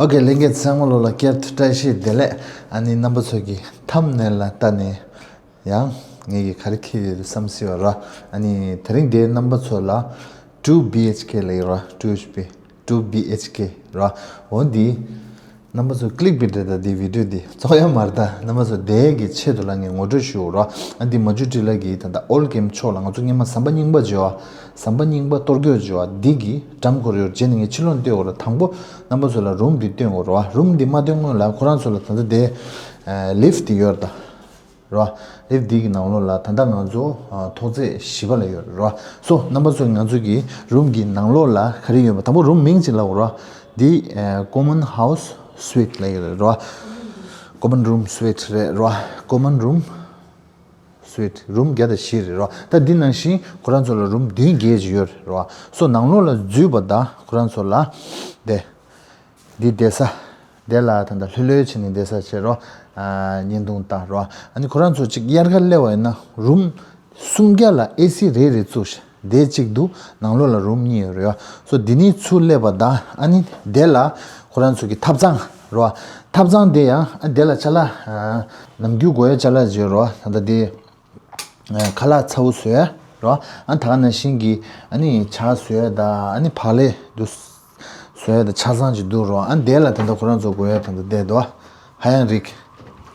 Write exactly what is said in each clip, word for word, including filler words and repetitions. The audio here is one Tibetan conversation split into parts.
ཨོ་ཀེ། ལྷན་རྒྱས་ཚང་མ་ལོ་ལ་བསྐྱར་དུ་བཀྲ་ཤིས་བདེ་ལེགས། ཨ་ནི་རྣམ་པ་ཚོ་གི་ཐམ་ནེལ་ལ་ལྟ་ནས་ཡང་ངེད་ཀྱི་ག་རེ་ཁྱེར་ཡོད་བསམ་སྲིད་པ་ར། ཨ་ནི་དེ་རིང་འདིའི་རྣམ་པ་ཚོ་ལ་two B H K ལ་ཡོད་ར། two H P two B H K ར། འོ་འདི་རྣམ་པ་ཚོ་ཀི་ལིག་བི་ཊི་རེད། ད་འདི་བི་ཌི་ཡོ་འདི་བཙོག་ཡ་མ་རེད། ད་རྣམ་པ་ཚོ་དེ་གི་ཆེད་དུ་ལ་ངས་ངོ་སྤྲོད་ཞུ་ར། ཨ་འདི་མ་ཇུ་ཊི་ལ་གི་ད་ད་ཨོལ་ཀེམ་ཕྱོགས་ལ་ང་ཚོ་སྔོན་མ་ཟམ་པ་རྙིང་པ་བརྗོད་བ། ཟམ་པ་རྙིང་པ་གཏོར་སྐྱོན་བརྗོད་བ་འདི་གི་འགྲམ་ཁོར་ཡོད་རྗེས་ནས་ངས་ཕྱི་ལོགས་བལྟས་ཡོད་ར། དང་པོ་རྣམ་པ་ཚོ་ལ་རུམ་འདི་སྟོན་དགོས་ར། རུམ་འདི་མ་སྟོན་སྔོན་ལ་ཁོ་རང་ཚོ་ལ་ད་ལྟ་དེ་ལིཕ་འདི་ཡོད་ར། ད་ར། ལིཕ་འདི་གི་ནང་ལོགས་ལ་ད་ལྟ་ང་ཚོ་ཨ་ཐོག་བརྩེགས་བཞི་པ་ལ་ཡོད་ར། སོ་རྣམ་པ་ཚོ་ང་ཚོ་གི་རུམ་གི་ནང་ལོགས་ལ་ག་རེ་ཡོད་པ། དང་པོ་རུམ་མིང་ཅིག་ལབ་དགོས་ར། འདི་ཨ་ཀོ་མན་ཧའུ་སི་སུ་ཝིཊ་ལབ་ཡོད་ར། ཀོ་མན་རུམ་སུ་ཝིཊ་རེད་ར། ཀོ་མན་རུམ་སུ་ཝིཊ། རུམ་བརྒྱ་དང་བཞི་རེད་ར། ད་འདི་ནང་བཞིན་ཁོ་རང་ཚོ་ལ་རུམ་བདུན་བརྒྱད་ཅིག་ཡོད་ར། སོ་ནང་ལོགས་ལ་འཛུལ་བ་དང་ཁོ་རང་ཚོ་ལ་དེ། འདི་བསྡད་ས། དེ་ལ་ད་ལྟ་ལྷོད་ལྷོད་བྱས་ནས་བསྡད་ས་བྱས་རོ། ཨ་བརྙན་ཐུང་བཏང་རོ། ཨ་ནི་ཁོ་རང་ཚོ་གཅིག་དབྱར་ཁ་སླེབས་པ་ཡིན་ན་རུམ་སུམ་བརྒྱ་ལ་ཨེ་སི་རེ་རེ་བཙུགས་ཤག་དེ་གཅིག་འདུག་ནང་ལོགས་ལ་རུམ་གཉིས་ཡོད་རེད་ཡ། སོ་འདི་ནས་ཚུར་སླེབས་པ་དང་ཨ་ནི་དེ་ལ་ཁོ་རང་ཚོ་གི་ཐབ་ཚང་རོ། ཐབ་ཚང་དེ་ཡང་ཨ་དེ་ལ་ཅ་ལག་ཨ་ནམ་རྒྱུན་དགོས་ཡ་ཅ་ལག་ཅིག་ཡོད་རོ། ད་ལྟ་དེ། ཨ་ཁ་ལག་ཚ་བོ་བཟོ་ཡ་རོ། ཨ་ད་ག་ནང་བཞིན་གྱི་ཨ་ནི་ཇ་བཟོ་ཡ་ད་ཨ་ནི་བག་ལེབ་འདུག་བཟོ་ཡ་ད་ཆ་ཚང་ཅིག་འདུག་རོ། ཨ་དེ་ལ་ད་ལྟ་ཁོ་རང་ཚོ་དགོས་ཡ་ད་ལྟ་བསྡད་འདུག་ཧ་ཡང་རིགས་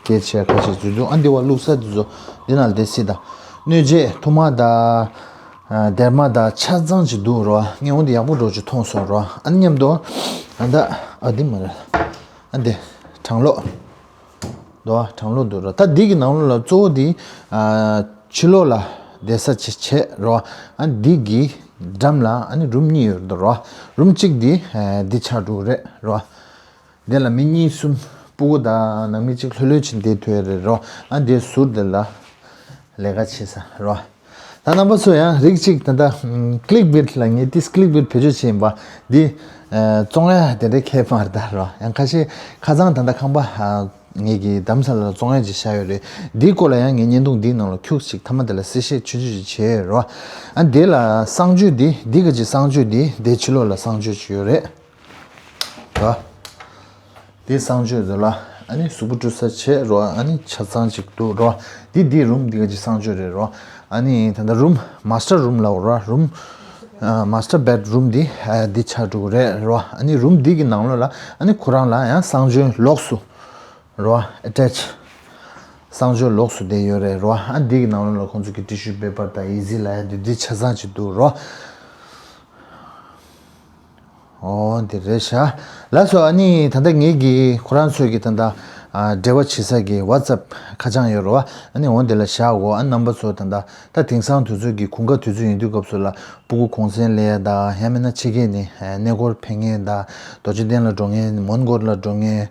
སྐད་ཆ་ཁ་ཤས་ཅིག་འདུག་ཨ་འདི་བ་བླུགས་ས་འདི་ཚོ་འདི་ནང་ལ་བསྡད་སྲིད་ད། སྣོད་ཆས་ཐུར་མ་ད་ཨ་སྡེར་མ་ད་ཆ་ཚང་ཅིག་འདུག་རོ། ངས་འོ་འདི་ཡག་པོ་འདྲ་ཅིག་མཐོང་སོང་རོ། ཨ་ནི་མཉམ་དུ་ཨ་ད་ཨ་འདི་མ་རེད། ཨ་འདི་གྲང་གློག་དོ་གྲང་གློག་འདུག་ར། ད་འདི་གི་ནང་ལོགས་ལ་གཙོ་བོ་འདི་ཨ་ཕྱི་ལོགས་ལ་བསྡད་ས་ཅིག་བྱས་ར། ཨ་འདི་གི་འགྲམ་ལ་ཨ་ནི་རུམ་གཉིས་ཡོད་འདུག་ར། རུམ་གཅིག་འདི་ཨ་འདི་ཆགས་འགྲོ་གི་རེད་ར། འདི་ལ་མི་གཉིས་གསུམ་སྤུ་གུ་དང་ནང་མི་གཅིག་ལྷོད་ལྷོད་ཅིག་བསྡད་ཐུབ་ཡ་རེད་ར། ཨ་འདི་ཟུར་འདི་ལ་ལས་ཀ་བྱེད་ས་ར། ད་རྣམ་པ་ཚོ་ཡང་རིགས་གཅིག་ད་ལྟ་ཀི་ལིག་བི་ཊི་ལ་ངས་ཏིས་ཀི་ལིག་བི་ཊི་བེད་སྤྱོད་བྱས་ཡིན་པ་འདི་ཨ་བཙོང་ཡ་དེ་འདྲའི་ཁྱད་པར་ད་རོ། ཡང་ཁ་ཤས་ཁ་སང་ད་ལྟ་ཁང་པ་ཨ་ངེད་ཀྱི་རྡ་རམ་ས་ལ་ལ་བཙོང་ཡ་ཅིག་བཞག་ཡོད་རེད། འདིའི་སྐོར་ལ་ཡང་ངས་བརྙན་ཐུང་འདིའི་ནང་ལ་ཁྱུག་ཅིག་མཐའ་མ་དེ་ལ་གསལ་བཤད་ཆུང་ཆུང་ཅིག་བྱས་ཡོད་རོ། ཨ་འདི་ལ་གསང་སྤྱོད་འདི་འདི་ག་ཅིག་གསང་སྤྱོད་འདི་འདི་ཕྱི་ལོགས་ལ་གསང་སྤྱོད་ཅིག་ཡོད་རེད། ར། དེ་གསང་སྤྱོད་དེ་ལ་ཨ་ནི་གཟུགས་པོ་བཀྲུ་ས་བྱས་རོ། ཨ་ནི་ཆ་ཚང་ཅིག་འདུག་རོ། དེ་དེ་རུམ་འདི་ག་ཅིག་གསང་སྤྱོད་རེད་རོ། ཨ་ནི་ད་ལྟ་རུམ་མ་སི་ཊར་རུམ་ལ་འོ་ར་རུམ་ཨ་མ་སི་ཊར་བེད་རུམ་འདི་ཨ་འདི་ཆགས་འགྲོ་གི་རེད་རོ། ཨ་ནི་རུམ་འདི་གི་ནང་ལོགས་ལ་ཨ་ནི་ཁོ་རང་ལ་ཡང་གསང་སྤྱོད་ལོགས་སུ་རོ། ཨེ་ཊེཆ་གསང་སྤྱོད་ལོགས་སུ་བསྡད་ཡོད་རེད་རོ། ཨ་འདི་གི་ནང་ལོགས་ལ་ཁོང་ཚོ་གི་ཊི་ཤུ་པེ་པར་དང་ཨི་ཟི་ལབ་ཡ་འདི་འདི་ཆ་ཚང་ཅིག་འདུག་རོ། ཨོ་འདི་རེད་ཤག་ལགས་སོ། ཨ་ནི་ད་ལྟ་ངེད་ཀྱིས་ཁོ་རང་ཚོས་ཀྱི་ད་ལྟ་ཨ་འབྲེལ་བ་བྱེད་ས་གི་ཝ་ཊི་སེབ་ཁ་བྱང་ཡོད་རེད་བ། ཨ་ནི་འོ་འདི་ལ་བཞག་གོ་ཨ་རྣམ་པ་ཚོ་ད་ལྟ་ད་དེང་སང་དུས་ཚོད་ཀྱི་དགུན་ཁ་དུས་ཚོད་ཡིན་དུས་སྐབས་སུ་ལ་སྤུ་གུ་གུང་སེང་སླེབས་ཡ་ད་ཡང་མིན་ན་ཕྱི་རྒྱལ་ནས་གནས་སྐོར་ཕེབས་མཁན་ད་རྡོ་རྗེ་གདན་ལ་འགྲོ་མཁན་མོན་གྷོ་ལ་འགྲོ་མཁན་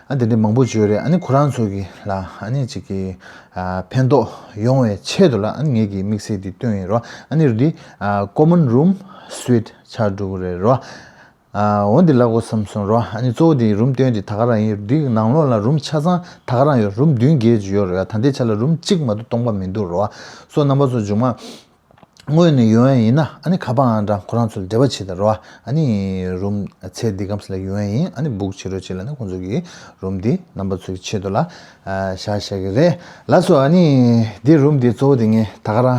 ཨ་དེ་འདྲ་མང་པོ་ཅིག་ཡོད་རེད། ཨ་ནི་ཁོ་རང་ཚོ་གི་ལ་ཨ་ནི་ཅིག་གི་ཨ་ཕན་ཐོགས་ཡོང་བའི་ཆེད་དུ་ལ་ཨ་ནི་ངེད་ཀྱིས་དམིགས་བསལ་འདི་བཏོན་ཡོད་རེད་བ། ཨ་ནི་འདི་ཨ་ཀོ་མན་རུམ་སུ་ཝིཊ་ཆགས་འགྲོ་གི་རེད་རོ། ཨ་འོ་འདི་ལབ་དགོས་བསམ་སོང་རོ། ཨ་ནི་གཙོ་བོ་འདི་རུམ་སྟོན་འདི་ད་ག་རང་ཡིན། འདི་ནང་ལོགས་ལ་རུམ་ཆ་ཚང་ད་ག་རང་ཡོད། རུམ་བདུན་བརྒྱད་ཅིག་ཡོད་རེད། ད་ལྟའི་ཆ་ལ་རུམ་གཅིག་མ་གཏོགས་སྟོང་པ་མི་འདུག་རོ། སོ་རྣམ་པ་ཚོ་མཇུག་མ་དངོས་ནས་ཡོང་ཡ་ཡིན་ན་ཨ་ནི་ཁ་པར་ཨང་གྲངས་ཁོ་རང་ཚོ་ལ་འབྲེལ་བ་བྱེད་དང་རོ། ཨ་ནི་རུམ་ཚེ་འདི་གམ་སི་ལ་ཡོང་ཡ་ཡིན། ཨ་ནི་བུག་བྱེད་རོགས་བྱེད་ལ་ནི་ཁོང་ཚོ་གིས་རུམ་འདི་རྣམ་པ་ཚོའི་ཆེད་དུ་ལ་བཞག་བཞག་གི་རེད། ལགས་སོ། ཨ་ནི་འདི་རུམ་འདི་གཙོ་བོ་འདི་ངས་ད་ག་རང་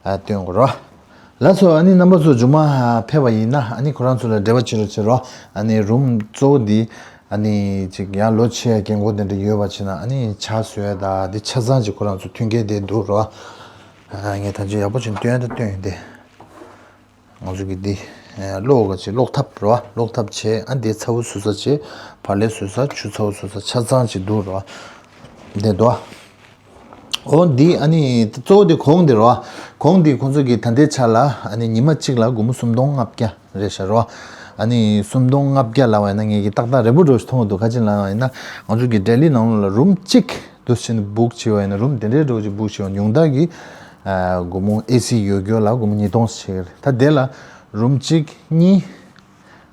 སྟོན་དགོས་རོ། ལགས་སོ། ཨ་ནི་རྣམ་པ་ཚོ་མཇུག་མ་ཕེབས་པ་ཡིན་ན་ཨ་ནི་ཁོ་རང་ཚོ་ལ་འབྲེལ་བ་བྱེད་རོགས་བྱེད་རོགས། ཨ་ནི་རུམ་གཙོ་བོ་འདི་ཨ་ནི་ཅིག་ཡང་ལོ་ཆེ་རྒན་གོག་དེ་འདྲ་ཡོད་པ་བྱས་ན་ཨ་ནི་ཇ་བཟོ་ཡ་ད་འདི་ཆ་ཚང་ཅིག་ཁོ་རང་ཚོ་མཐུན་རྐྱེན་དེ་འདུག་རོགས། ཨ་ངས་ད་ཅི་ཡག་པོ་ཅིག་སྟོན་ད་སྟོན་ཡིན་ཏེ། ང་ཚོ་གི་འདི་གློག་ག་ཅིག་གློག་ཐབ་རོ། གློག་ཐབ་བྱས་ཨ་འདི་ཚ་བོ་བཟོ་ས་བྱས་བག་ལེབ་བཟོ་ས་ཆུ་ཚ་བོ་བཟོ་ས་ཆ་ཚང་ཅིག་འདུག་རོ། འདི་འདུག་འོ་འདི་ཨ་ནི་གཙོ་བོ་འདི་གོང་འདི་རོ། གོང་འདི་ཁོང་ཚོ་གི་ད་ལྟའི་ཆ་ལ་ཨ་ནི་ཉི་མ་གཅིག་ལ་སྒོར་མོ་སུམ་སྟོང་ལྔ་བརྒྱ་རེད་ཤག་རོ། ཨ་ནི་སུམ་སྟོང་ལྔ་བརྒྱ་ལབ་པ་ཡིན་ན་ངེད་ཀྱི་ཏག་ཏག་རེད་པོ་འགྲོ་ཞིག་མཐོང་གི་འདུག་ག་ཅི་ལབ་པ་ཡིན་ན་ང་ཚོ་གི་ལྡི་ལི་ནང་ལོགས་ལ་རུམ་གཅིག་འདུག་བྱས་ནས་བུག་བྱས་པ་ཡིན་ན་རུམ་དེ་འདྲའི་འགྲོ་ཅིག་བུག་བྱས་པ་ཉུང་མཐའ་གི་ཨ་སྒོར་མོ་ཨེ་སི་ཡོད་རྒྱུ་ལ་སྒོར་མོ་ཉིས་སྟོང་ཞིག་རེད། ད་དེ་ལ་རུམ་གཅིག་གཉིས།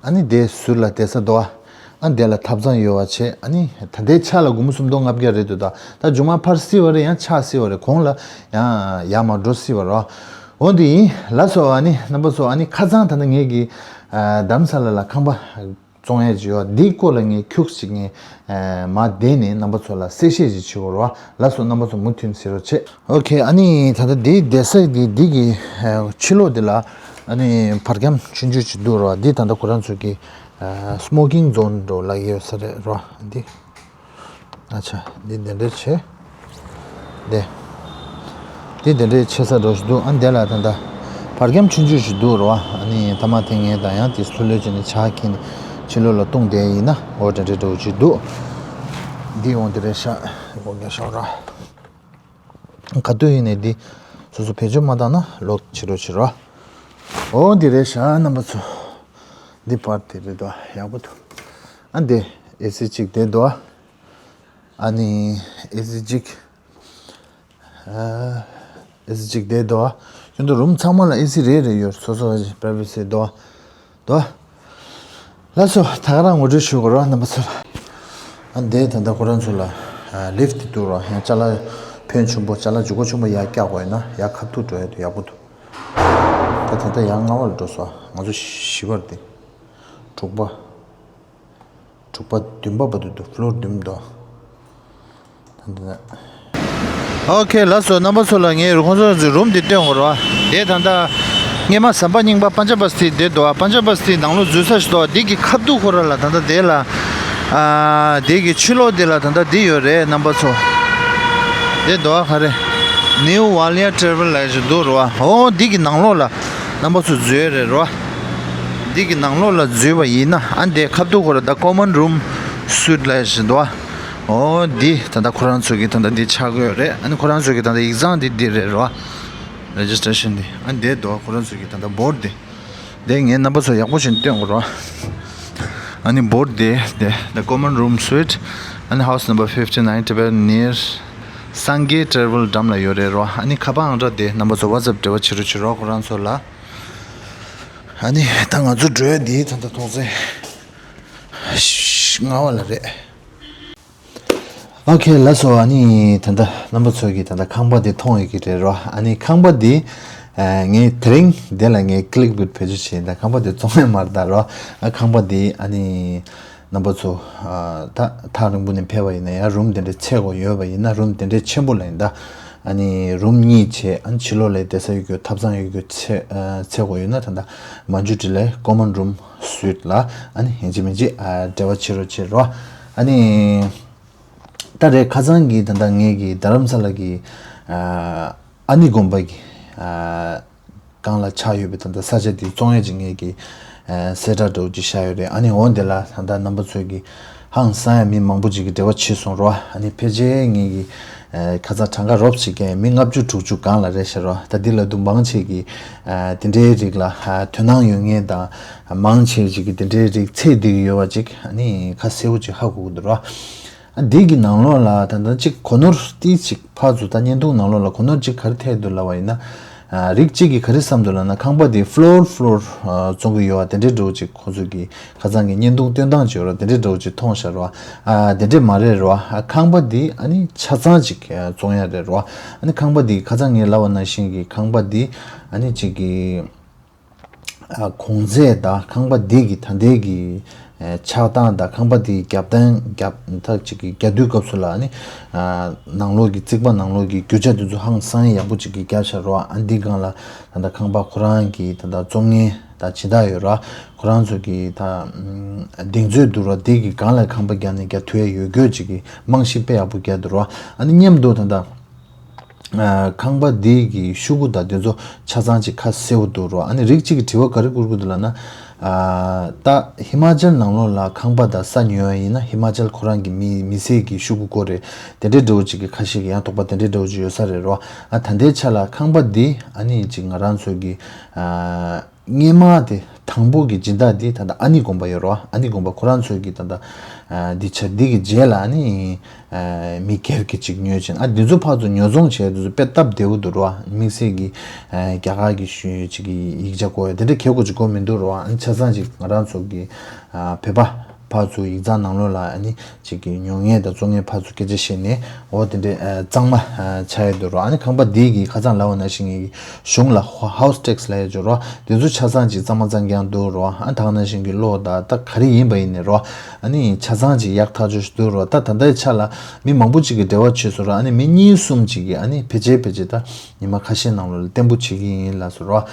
ཨ་ནི་དེའི་ཟུར་ལ་བསྡད་ས་འདུག་ཨ་ནི་དེ་ལ་ཐབ་ཚང་ཡོད་པ་བྱས། ཨ་ནི་ད་ལྟའི་ཆ་ལ་སྒོར་མོ་སུམ་སྟོང་ལྔ་བརྒྱ་རེད་འདུག་ད་ད་མཇུག་མ་འཕར་སྲིད་པ་རེད། ཡང་ཆག་སྲིད་པ་རེད། གོང་ལ་ཡང་ཡར་མར་འགྲོ་སྲིད་པ་རེད། འོ་འདི་ཡིན། ལགས་སོ། ཨ་ནི་རྣམ་པ་ཚོ་ཨ་ནི་ཁ་སང་ད་ལྟ་ངེད་ཀྱི་ཨ་རྡ་རམ་ས་ལ་ལ་ཁང་པ་ བཙོང་ཡས་ཅིག་ཡོད། འདིའི་སྐོར་ལ་ངས་ཁྱུག་ཅིག་ངས་ཨ་མར་བསྡད་ནས་རྣམ་པ་ཚོ་ལ་གསལ་བཤད་ཅིག་བྱེད་དགོས་རེད་བ། ལགས་སོ། རྣམ་པ་ཚོ་མུ་མཐུད་གཟིགས་རོགས་བྱེད། ཨོ་ཁེ། ཨ་ནི་ད་ལྟ་འདིའི་བསྡད་ས་འདི་འདི་གི་ཨ་ཕྱི་ལོགས་འདི་ལ་ཨ་ནི་བར་ཁྱམས་ཆུང་ཆུང་ཅིག་འདུག་རེད་བ། འདི་ད་ལྟ་ཁོ་རང་ཚོ་གི་ཨ་སི་མོ་ཀིང་ཛོན་འདྲ་ལབ་ཡོད་ས་རེད་རེད་བ། འདི། ཨ་ཆ། འདི་འདི་འདྲ་བྱས། འདི། འདི་འདི་འདྲ་བྱེད་ས་འདྲ་ཞིག་འདུག་ཨ་འདི་ལ་ད་ལྟ་བར་ཁྱམས་ཆུང་ཆུང་ཞིག་འདུག་རེད་བ། ཨ་ནི་ཐ་མ་དེ་ངས་ད་ཡང་དེ་ལྷོད་ལྷོད་བྱས་ནས་ཇ་འཁྱེར་ནས་ཕྱི་ལོགས་ལ་བཏུང་བསྡད་ཡིན་ན། འོ་འདྲ་འདྲ་འདྲ་བོ་ཅིག་འདུག་འདི་འོ་འདི་རེད་ཤག་འོ་འདི་ཤག་ར། ག་དུས་ཡིན་ནས་འདི་སོ་སོ་བེད་སྤྱོད་མ་བཏང་ན་ལོག་བྱེད་རོགས་བྱེད་རོགས། འོ་འདི་རེད་ཤག་རྣམ་པ་ཚོ། འདི་པར་དེ་རེད་དོ། ཡག་པོ་འདུག་ཨ་འདི་ཨེ་སི་གཅིག་བསྡད་འདུག་ཨ་ནི་ཨེ་སི་གཅིག་ཨ་ཨེ་སི་གཅིག་བསྡད་འདུག་ཁྱོད་ཚོ་རུམ་ཚང་མ་ལ་ཨེ་སི་རེ་རེ་ཡོད། སོ་སོ་པ་རའི་ཝེ་སི་འདུག་འདུག་ལགས་སོ། ད་ག་རང་ངོ་སྤྲོད་ཞུ་དགོས་རེད་རྣམ་པ་ཚོ་ལ། ཨ་འདི་ད་ལྟ་ཁོ་རང་ཚོ་ལ་ཨ་ལིཕ་ཊི་འདུག་ར། ཡང་ཅ་ལག་ཕོན་ཆེན་པོ་ཅ་ལག་འཇུག་སྒོ་ཆེན་པོ་ཡར་བཀྱག་དགོས་ཡིན་ན་ཡར་ཁ་ཐུག་འགྲོ་ཡ་འདུག་ཡག་པོ་འདུག་ད་ད་ལྟ་ཡར་ལྔ་པ་ལ་འགྲོ་སོང་། ང་ཚོ་བཞི་པ་རེད་དེ། དྲུག་པ། དྲུག་པ་བདུན་པ་བར་དུ་འདུག་ཕི་ལོར་བདུན་འདུག་ད་ད་ཨོ་ཁེ། ལགས་སོ། རྣམ་པ་ཚོ་ལ་ངས་ཁོང་ཚོ་ཚོའི་རུམ་འདི་སྟོན་དགོས་རེད་བ། དེ་ད་ལྟ་སྔས་མ་ཟམ་པ་རྙིང་པ་པན་ཅ་བ་སི་ཏི་བསྡད་འདུག་ཨ་པན་ཅ་བ་སི་ཏི་ནང་ལོགས་འཛུལ་ས་ཞིག་འདུག་འདི་གི་ཁ་ཐུག་ཁོ་ར་ལ་ད་ལྟ་དེ་ལ་ཨ་དེ་གི་ཕྱི་ལོགས་དེ་ལ་ད་ལྟ་འདི་ཡོད་རེད་རྣམ་པ་ཚོ། དེ་འདུག་ཨ་ག་རེ། ནིའུ་ཝ་ལི་ཡ་ཊེ་ར་ཝེལ་ལབ་ཞིག་འདུག་རེད་བ། འོ་འདི་གི་ནང་ལོགས་ལ་རྣམ་པ་ཚོ་འཛུལ་ཡ་རེད་རེད་བ། འདི་གི་ནང་ལོགས་ལ་འཛུལ་བ་ཡིན་ན་ཨ་འདི་ཁ་ཐུག་ཁོ་ར་ད་ཀོ་མན་རུམ་སུ་ཨིཊ་ལབ་ཞིག་འདུག་ཨ། འོ་འདི་ད་ལྟ་ཁོ་རང་ཚོ་གི་ད་ལྟ་འདི་ཆགས་ཀྱི་ཡོད་རེད། ཨ་ནི་ཁོ་རང་ཚོ་གི་ད་ལྟ་ཡིག་ཚང་འདི་འདི་རེད་རེད་བ། རེ་ཇི་སི་ཊེ་ཤན་འདི་ཨ་འདི་འདུག་ཁོ་རང་ཚོ་གི་ད་ལྟ་བོར་ཌི་འདི། འདི་ངས་རྣམ་པ་ཚོ་ཡག་པོ་ཞིག་སྟོན་དགོས་རེད་བ། ཨ་ནི་བོར་ཌི་འདི་འདི་The Common Room Suite ཨ་ནི་House Number Fifty Nine Tibet near Sangay Travel འགྲམ་ལ་ཡོད་རེད་རེད་བ། ཨ་ནི་ཁ་པར་ཨང་གྲངས་འདི་རྣམ་པ་ཚོ་ཝ་ཊི་སི་ཨེབ་འབྲེལ་བ་བྱེད་རོགས་བྱེད་རོགས་ཁོ་རང་ཚོ་ལ། ཨ་ནི་ད་ང་ཚོ་འགྲོ་ཡ་འདི་ད་ལྟ་ཐོག་ཚད་ལྔ་པ་ལ་རེད། ཨོ་ཁེ། ལགས་སོ། ཨ་ནི་ད་ལྟ་རྣམ་པ་ཚོ་གིས་ད་ལྟ་ཁང་པ་འདི་མཐོང་ཡོད་ཀྱི་རེད་རོ། ཨ་ནི་ཁང་པ་འདི་ཨ་ངས་དེ་རིང་འདི་ལ་ངས་ཀི་ལིག་བྷུཊ་བེད་སྤྱོད་བྱས། ད་ཁང་པ་འདི་བཙོང་ཡ་མ་རེད་ད་རོ། ཨ་ཁང་པ་འདི་ཨ་ནི་རྣམ་པ་ཚོ་ཨ་ད་ཐག་རིང་པོ་ནས་ཕེབས་པ་ཡིན་ན་ཡང་རུམ་དེ་འདྲའི་ཚད་དགོས་ཡོད་པ་ཡིན་ན་རུམ་དེ་འདྲའི་ཆེན་པོ་ལ་ཡིན་ད། ཨ་ནི་རུམ་གཉིས་བྱས། ཨ་ནི་ཕྱི་ལོགས་ལ་བསྡད་ས་ཡོད་རྒྱུ་ཐབ་ཚང་ཡོད་རྒྱུ་ཚད་ཨ་ཚད་དགོས་ཡོད་ན་ད་ལྟ་མ་འཇུ་ཊི་ལའི་ཀོ་མན་རུམ་སུ་ཨིཊ་ལ་ཨ་ནི་ཡིན་གཅིག་མིན་གཅིག་ཨ་འབྲེལ་བ་བྱེད་རོགས་བྱེད་རོགས། ཨ་ནི་ད་རེས་ཁ་སང་གི་ད་ལྟ་ངེད་ཀྱི་རྡ་རམ་ས་ལ་གི་ཨ་ཨ་ནི་དགོན་པ་གི་ཨ་སྒང་ལ་ཆགས་ཡོད་པའི་ད་ལྟ་ས་ཆ་དེ་བཙོང་ཡས་ཀྱི་ངེད་ཀྱི་ཨ་གསལ་བསྒྲགས་འདྲ་བོ་ཅིག་བཞག་ཡོད་རེད། ཨ་ནི་འོ་འདི་ལ་ད་ལྟ་རྣམ་པ་ཚོས་ཀྱི་ཧང་སང་ཡ་མི་མང་པོ་ཅིག་གིས་འབྲེལ་བ་བྱས་སོང་རོ། ཨ་ནི་ཕལ་ཆེར་ངེད་ཀྱི་ཨ་ཁ་སང་གྲངས་ཀ་རོབ་ཅིག་གི་མི་ལྔ་བཅུ་དྲུག་ཅུ་སྒང་ལ་རེད་ཤག་རོ། ད་འདི་ལ་དུ་མང་ཆེ་གིས་ཨ་དེ་འདྲའི་རིགས་ལ་ཨ་དོ་སྣང་ཡོད་མཁན་དང་མང་ཆེ་ཅིག་གིས་དེ་འདྲའི་རིགས་ཚད་འདི་གི་ཡོད་པ་ཅིག་ཨ་ནི་ཁ་གསལ་པོ་ཅིག་ཧ་གོ་གི་འདུག་རོ། ཨ་འདི་གི་ནང་ལོགས་ལ་ད་ལྟ་ཅིག་གོ་ནོར་ཏིས་ཅིག་ཕར་ཚུར་ད་བརྙན་ཐུང་ནང་ལོགས་ལ་གོ་ནོར་ཅིག་ག་རེ་ཐེབས་འདུག་ལབ་པ་ཡིན་ན། ཨ་རིགས་གཅིག་གིས་ག་རེ་བསམ་འདུག་ལབ་ན་ཁང་པ་འདི་ཕི་ལོར་ཕི་ལོར་ཨ་བཙོང་གི་ཡོད་པ་དེ་འདྲའི་འདྲ་བོ་ཅིག་ཁོ་ཚོ་གིས་ཁ་སང་གི་བརྙན་ཐུང་སྟོན་སྟངས་ཅིག་ཡོད་རེད། དེ་འདྲའི་འདྲ་བོ་ཅིག་མཐོང་ཤག་རོ། ཨ་དེ་འདྲས་མ་རེད་རོ། ཨ་ཁང་པ་འདི་ཨ་ནི་ཆ་ཚང་ཅིག་ཨ་བཙོང་ཡ་རེད་རོ། ཨ་ནི་ཁང་པ་འདི་ཁ་སང་ངས་ལབ་པ་ནང་བཞིན་གྱི་ཁང་པ་འདི་ཨ་ནི་ཅིག་གི་ཨ་གོང་ཚད་དང་ཁང་པ་འདི་གི་ད་ལྟའི་གི་ཨ་ཆགས་སྟངས་དང་ཁང་པ་འདི་རྒྱབ་རྟེན་རྒྱབ་ཐག་ཅིག་གི་རྒྱག་དུས་སྐབས་སུ་ལ་ཨ་ནི་ཨ་ནང་ལོགས་ཀྱི་རྩིག་པ་ནང་ལོགས་ཀྱི་རྒྱུ་ཆ་འདི་ཚོ་ཧང་སང་ཡག་པོ་ཅིག་གི་རྒྱབ་ཤག་རོ། ཨ་འདི་སྒང་ལ་ད་ལྟ་ཁང་པ་ཁོ་རང་གི་ད་ལྟ་བཙོང་མཁན་ད་སྦྱིན་བདག་ཡོད་ར། ཁོ་རང་ཚོ་གི་ད་ཨམ་གདེང་ཚོད་འདུག་ར། འདི་གི་སྒང་ལ་ཁང་པ་རྒྱག་ནས་རྒྱག་ཐུབ་ཡ་ཡོད་རྒྱུ་ཅིག་གི་རྨང་གཞི་དཔེ་ཡག་པོ་རྒྱག་འདུག་ར། ཨ་ནི་མཉམ་དུ་ད་ལྟ་ཨ་ཁང་པ་འདི་གི་ཤོག་གུ་དང་དེ་ཚོ་ཆ་ཚང་ཅིག་ཁ་གསལ་པོ་འདུག་རོ། ཨ་ནི་རིགས་གཅིག་གིས་དྲི་བ་ག་རེ་བསྐུར་གི་འདུག་ལབ་ན། ཨ་ད་ཧི་མ་ཅལ་ནང་ལོགས་ལ་ཁང་པ་དང་ས་ཉོ་ཡ་ཡིན་ན་ཧི་མ་ཅལ་ཁོ་རང་གི་མི་མི་སེར་གྱི་ཤོག་གུ་དགོས་རེད། དེ་འདྲའི་འདྲ་བོ་ཅིག་གི་ཁ་ཤས་ཀྱིས་ཡང་དོགས་པ་དེ་འདྲའི་འདྲ་བོ་ཅིག་ཡོད་ས་རེད་རོ། ཨ་ད་ལྟའི་ཆ་ལ་ཁང་པ་འདི་ཨ་ནི་ཅིག་ང་རང་ཚོ་གི་ཨ་སྔས་མ་དེ་དང་པོ་གི་སྦྱིན་བདག་འདི་ད་ལྟ་ཨ་ནི་དགོན་པ་ཡོད་རོ། ཨ་ནི་དགོན་པ་ཁོ་རང་ཚོས་ཀྱི་ད་ལྟ་ཨ་འདི་ཆ་འདི་གི་རྗེས་ལ་ཨ་ནི་ཨ་མི་སྒེར་གྱི་ཅིག་ཉོས་ཕྱིན། ཨ་འདི་ཚོ་ཕར་ཚུར་ཉོ་ཚོང་བྱས་འདི་ཚོ་དཔེ་སྟབས་བདེ་པོ་འདུག་རོ། དམིགས་བསལ་གྱི་ཨ་རྒྱ་གར་གྱི་ཤུ་ཅིག་གི་ཡིག་ཆ་དགོས་ཡ་དེ་འདྲ་གལ་དགོས་ཅིག་དགོས་མི་འདུག་རོ། ཨ་ནི་ཆ་ཚང་ཅིག་ང་རང་ཚོ་གི་ཨ་བོད་པ་ ཕར་ཚུར་ཡིག་ཚང་ནང་ལོགས་ལ་ཨ་ནི་ཅིག་གི་ཉོ་མཁན་དང་བཙོང་མཁན་ཕར་ཚུར་སྐད་ཆ་བཤད་ནས་འོ་དེ་འདྲའི་ཨ་གཙང་མ་ཨ་ཆགས་ཡོད་འདུག་རོ། ཨ་ནི་ཁང་པ་འདི་གི་ཁ་སང་ལབ་པ་ནང་བཞིན་གྱི་གཞུང་ལ་ཧོ་ཧའུ་སི་ཊེག་སི་ལབ་ཡོད་འདུག་རོ། དེ་ཚོ་ཆ་ཚང་ཅིག་གཙང་མ་གཙང་རྐྱང་འདུག་རོ། ཨ་ད་ག་ནང་བཞིན་གྱི་གློག་དང་ད་ག་རེ་ཡིན་པ་ཡིན་ནའི་རོ། ཨ་ནི་ཆ་ཚང་ཅིག་ཡག་ཐག་ཆོད་ཞིག་འདུག་རོ། ད་ད་ལྟའི་ཆ་ལ་མི་མང་པོ་ཅིག་གིས་འབྲེལ་བ་བྱས་སོང་རོ། ཨ་ནི་མི་གཉིས་གསུམ་ཅིག་གིས་ཨ་ནི་ཕལ་ཆེར་ཕལ་ཆེར་ད་ཉི་མ་ཁ་ཤས་ནང་ལོགས་ལ་བརྟན་པོ་བྱེད་ཀྱི་ཡིན་ལབ་སོང་རོ།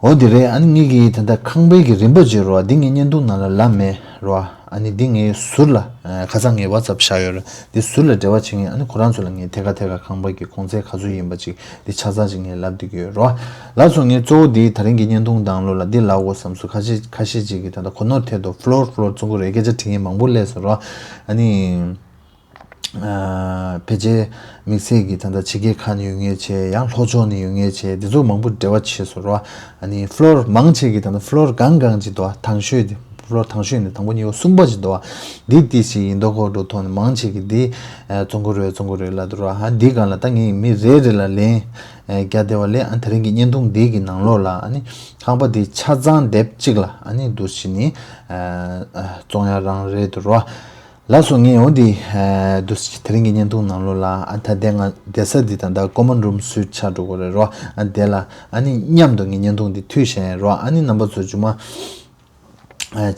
འོ་དེ་རེད། ཨ་ནི་ངེད་ཀྱིས་ད་ལྟ་ཁང་པའི་གི་རིན་པ་བརྗོད་རོགས། འདི་ངའི་བརྙན་ཐུང་ནང་ལ་ལབ་མེད་རོགས། ཨ་ནི་འདི་ངའི་ཟུར་ལ་ཨ་ཁ་སང་ངའི་ཝ་ཙབ་བཞག་ཡོད་རེད། འདི་ཟུར་ལ་འབྲེལ་བ་བྱེད་མཁན་ཨ་ནི་ཁོ་རང་ཚོ་ལ་ངས་ཐད་ཀར་ཐད་ཀར་ཁང་པ་གི་གོང་ཚད་ག་ཚོད་ཡིན་པ་ཅིག་འདི་ཆ་ཚང་ཅིག་ངས་ལབ་བསྡད་ཀྱི་ཡོད་རོགས། ལགས་སོ། ངས་གཙོ་བོ་འདི་ད་རིང་གི་བརྙན་ཐུང་ནང་ལོགས་ལ་འདི་ལབ་དགོས་བསམ་སོང་། ཁ་ཤས་ཁ་ཤས་ཅིག་གིས་ད་ལྟ་གོ་ནོར་ཐེབས་འདུག་ཕློར་ཕློར་བཙོང་གི་རེད་སྐད་ཆ་དྲི་མཁན་མང་པོ་སླེབས་སོང་རོགས། ཨ་ནི། ཨ་ཕལ་ཆེར་དམིགས་བསལ་གྱི་ད་ལྟ་ཕྱི་རྒྱལ་ཁག་ནས་ཡོང་མཁན་བྱས། ཡང་ལྷོ་ཕྱོགས་ནས་ཡོང་མཁན་བྱས། འདི་ཚོ་མང་པོ་འབྲེལ་བ་བྱས་སོང་རོ། ཨ་ནི་ཕློར་མང་ཆེ་གི་ད་ལྟ་ཕློར་གང་གང་ཅིག་འདུག་ཨ། དང་ཤོས་དེ་ཕློར་དང་ཤོས་ནས་དང་པོ་གཉིས་པ་གསུམ་པ་ཅིག་འདུག་ཨ། འདི་ཏི་ཞིག་ཡིན་མདོག་ཁ་པོ་འདྲ་མཐོང་ནས་མང་ཆེ་གི་འདི་ཨ་བཙོང་གི་རེད་བཙོང་གི་རེད་ལབ་འདུག་རོ། ཨ་འདི་སྒང་ལ་ད་ངས་མི་རེ་རེ་ལ་ལན་ཨ་རྒྱག་བསྡད་པ་ལས། ཨ་དེ་རིང་གི་བརྙན་ཐུང་འདི་གི་ནང་ལོགས་ལ་ཨ་ནི་ཁང་པ་འདི་ཆ་ཚང་སྡེབ་གཅིག་ལ་ཨ་ནི་འདུག་སེ་ནི་ཨ་ཨ་བཙོང་ཡ་རང་རེད་འདུག་རོ། ལགས་སོ། ངས་འོ་འདི་ཨ་འདུག་སེ་དེ་རིང་གི་བརྙན་ཐུང་ནང་ལོགས་ལ་ཨ་ད་དེ་ང་བསྡད་ས་འདི་ད་ལྟ་ཀོ་མན་རུམ་སུའིཊ་ཆགས་འགྲོ་གི་རེད་རོ། ཨ་དེ་ལ་ཨ་ནི་མཉམ་དུ་ངས་བརྙན་ཐུང་འདི་མཐུད་བཞག་ཡིན་རོ། ཨ་ནི་རྣམ་པ་ཚོ་རྗེས་མ་ཨ་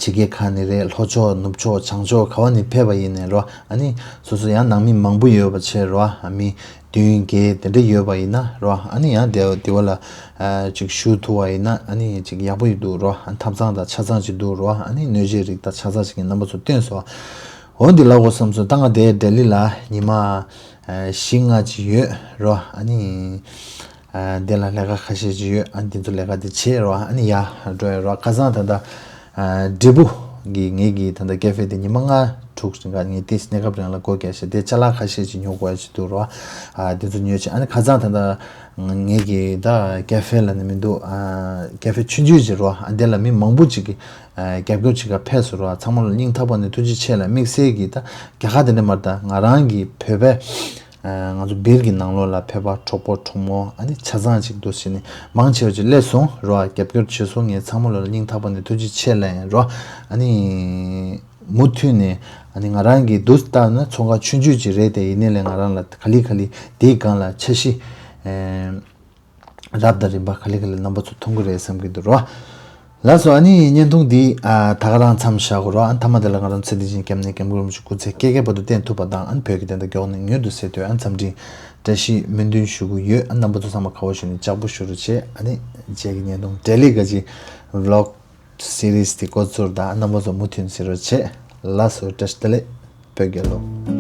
ཕྱི་རྒྱལ་ཁག་ནས་རེད། ལྷོ་ཕྱོགས་ནུབ་ཕྱོགས་བྱང་ཕྱོགས་ག་བ་ནས་ཕེབས་པ་ཡིན་ནའི་རོ། ཨ་ནི་སོ་སོ་ཡང་ནང་མི་མང་པོ་ཡོད་པ་བྱས་རོ། ཨ་མི་བདུན་བརྒྱད་དེ་འདྲ་ཡོད་པ་ཡིན་ན་རོ། ཨ་ནི་ཡང་དེ་དེ་བ་ལ་ཨ་ཅིག་བཞུགས་ཐུབ་པ་ཡིན་ན་ཨ་ནི་ཅིག་ཡག་པོ་ཡོད་འདུག་རོ། ཨ་ཐབ་ཚང་དང་ཆ་ཚང་ཅིག་འདུག་རོ། ཨ་ནི་སྣོད་བཅུད་རིགས་དང་ཆ་ཚང་ཅིག་གི་རྣམ་པ་ཚོ་བཏོན་སོང་། འོ་འདི་ལབ་དགོས་བསམ་སོང་། ད་ང་དེ་ལྡི་ལི་ལ་ཉི་མ་ཨ་བཞི་ལྔ་ཅིག་ཡོད་རོ། ཨ་ནི་ཨ་དེ་ལ་ལས་ཀ་ཁ་ཤས་ཅིག་ཡོད། ཨ་འདི་ཚོ་ལས་ཀ་དེ་བྱེད་རོ། ཨ་ནི་ཡར་འགྲོ་ཡ་རོ། ཁ་སང་ད་ལྟ་ཨ་འབྲས་བུ་གི་ངེད་ཀྱི་ད་ལྟ་ཀེ་ཧྥེ་དེ་ཉི་མ་ལྔ་དྲུག་རིང་ག་ངས་དེ་གནས་སྐབས་རིང་ལ་སྒོ་རྒྱག་བྱས། དེ་ཅ་ལག་ཁ་ཤས་ཅིག་ཉོ་དགོས་ཡ་ཅིག་འདུག་རོ། ཨ་དེ་ཚོ་ཉོས་བྱས། ཨ་ནི་ཁ་སང་ད་ལྟ་ངེད་ཀྱི་ད་ཀེ་ཧྥེ་ལ་ནི་མི་འདུག་ཨ་ཀེ་ཧྥེ་ཆུང་ཆུང་ཅིག་རོ། ཨ་དེ་ལ་མི་མང་པོ་ཅིག་གིས་ཨ་རྒྱབ་སྐྱོར་བྱེད་ག་ཕེབས་སོང་རོ། ཚང་མ་ལ་སྙིང་ཐག་པ་ནས་ཐུགས་རྗེ་ཆེ་ལ། དམིགས་བསལ་གྱིས་ད་རྒྱ་གར་དེ་འདྲ་མ་རེད། ད་ང་རང་གི་བོད་པའི་ཨ་ང་ཚོ་སྦིར་གྱི་ནང་ལོགས་ལ་ཕེབས་པ་གྲོགས་པོ་གྲོགས་མོ་ཨ་ནི་ཆ་ཚང་ཅིག་འདུག་སེ་ནི་མང་ཆེ་བ་ཅིག་སླེབས་སོང་རོ། རྒྱབ་སྐྱོར་བྱས་སོང་། ངས་ཚང་མ་ལ་སྙིང་ཐག་པ་ནས་ཐུགས་རྗེ་ཆེ་ལབ་ཡིན་རོ། ཨ་ནི་མུ་མཐུད་ནས་ཨ་ནི་ང་རང་གི་འདུག་ལྟ་ན་ཚོང་ཁང་ཆུང་ཆུང་ཅིག་རེད་དེ། ཡིན་ནའི་ལས་ང་རང་ལ་ག་ལེ་ག་ལེ་དེའི་སྒང་ལ་འཆར་གཞི་ཨ་རབ་དང་རིམ་པ་ག་ལེ་ག་ལེ་རྣམ་པ་ཚོ་མཐོང་གི་རེད་བསམ་གྱི་འདུག་རོ། ལགས་སོ། ཨ་ནི་བརྙན་ཐུང་འདི་ཨ་ད་ག་རང་མཚམས་བཞག་གོ་རོ། ཨ་མཐའ་མ་དེ་ལ་ང་རང་ཚེ་འདི་བཞིན་སྐྱབས་གནས་སྐྱབས་མགོན་རིན་པོ་ཆེ་སྐུ་ཚེ་བསྐལ་བརྒྱའི་བར་དུ་བརྟན་ཐུབ་པ་དང་། ཨ་ནི་བོད་ཀྱི་བདེན་མཐའ་མགྱོགས་ནས་མྱུར་དུ་གསལ་དོན། ཨ་འཚམས་འདྲི་བཀྲ་ཤིས་སྨོན་འདུན་ཞུ་གི་ཡོད། ཨ་རྣམ་པ་ཚོ་ཚང་མ་དགའ་བོ་ཞུ་ནས་ལྕགས་པོ་ཞུ་རོགས་བྱེད། ཨ་ནི་རྗེས་ཀྱི་བརྙན་ཐུང་འབྲེལ་ལི་ག་ཅི་ཝི་ལོག་སི་རིས་དེ་འགོ་ཚུགས་དང་། ཨ་རྣམ་པ་ཚོ་མུ་མཐུད་གཟིགས་རོགས་བྱེད། ལགས་སོ། བཀྲ་ཤིས་བདེ་ལེགས། བོད་རྒྱལ་ལོ།